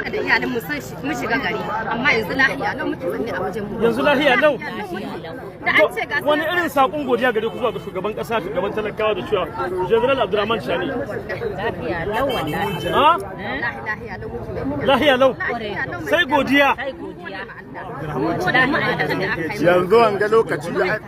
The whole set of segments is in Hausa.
Da iyalin mu sun mun shiga gari, amma yanzu lahiya lau muke zanne a wajen mu. Yanzu lahiya lau. Da an ce ga Wani irin sakon godiya gare ku zuwa ga shugaban kasa, shugaban talakawa, da cewa General Abdurrahman Chani? Lafiya lau wallahi. Ha? Wallahi lahiya lau muke, mai gida. Lahiya lau. Lahiya lau, mai Sai gida. godiya. Sai godiya. Mun gode ma'aikatan da aka yi. Yanzu wanga lokaci da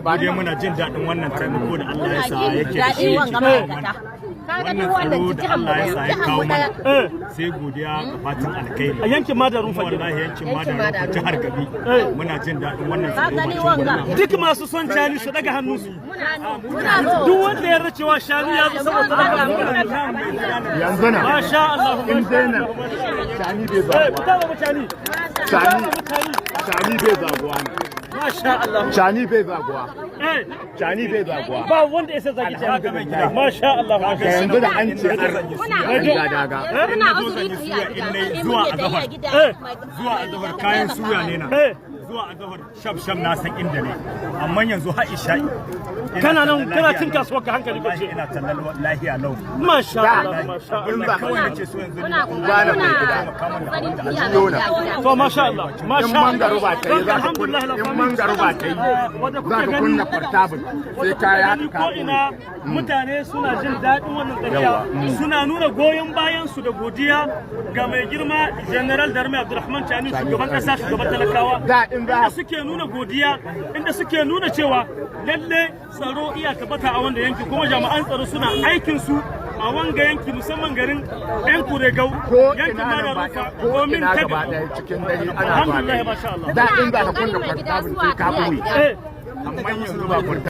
Ba dai muna jin daɗin wannan taimako da Allah ya sa yake da shi Daɗin yake wanga kawo mana. ma'aikata. Ka ga Wannan duk wannan tsaro da jihar mu Allah ya sa ya jihar kawo mu mana. daya. Sai godiya ga fatan alkhairi. A yankin Madarun Kuma fa kenan. wallahi yankin Yankin Madarun Madarun. jihar Gabi. Muna jin daɗin wannan Ka tsaro gani bakin wanga. gwargwado. Duk masu son Chani su daga hannunsu. Muna so. Duk wanda ya yarda cewa Chani ya zo saboda talakawa. Yanzu na Masha Allah. in dai nan Chani bai Eh, zaguwa. fita ba Chani. Chani, Chani bai zaguwa ne. Masha Allah. Chani bai zaguwa. Eh, Chani bai zaguwa. ba wanda ya sai zagi Chani. Masha Allah. Masha Allah. Yanzu da an ce an ja daga. Muna uzuri ta yi a gida. In Zuwa muke tafiya azahar. gida. Zuwa azahar kayan suya ne na. Zuwa azahar shaf shaf na san inda ne. Amma yanzu har isha'i ina Kana nan tallan kana lahiya cin lau. kasuwar ka hankali Wallahi kwance. ina tallan lahiya lau. Masha Da. Allah. Masha Abin Allah. da kawai nake so yanzu Muna ni Ba na mai gida. ƙoƙarin tafiya Jona. gida. To, masha Allah. Masha In mangaruba ta yi za ka Alhamdulillah. kunna, in mangaruba ta yi Wanda za kuke ka gani kunna portable sai kaya gani ka ko ina mutane suna jin daɗin wannan tafiya, suna nuna goyon bayan su da godiya ga mai girma General Darme Abdulrahman Chani, shugaban kasa, shugaban talakawa. Da in za Inda suke nuna godiya, inda suke nuna cewa lalle tsaro iya tabbata a wanda yanki, kuma jami'an tsaro suna aikin su a wanga yanki, musamman garin yan Kuregau, ko yankin ina nan ba Madarufa, ko domin ina ta gaba ɗaya cikin dare ana Alhamdulillah, zuwa. masha Allah. Da in za ka kunna portable sai ka ɓoye. Eh. Amma yanzu ba portable.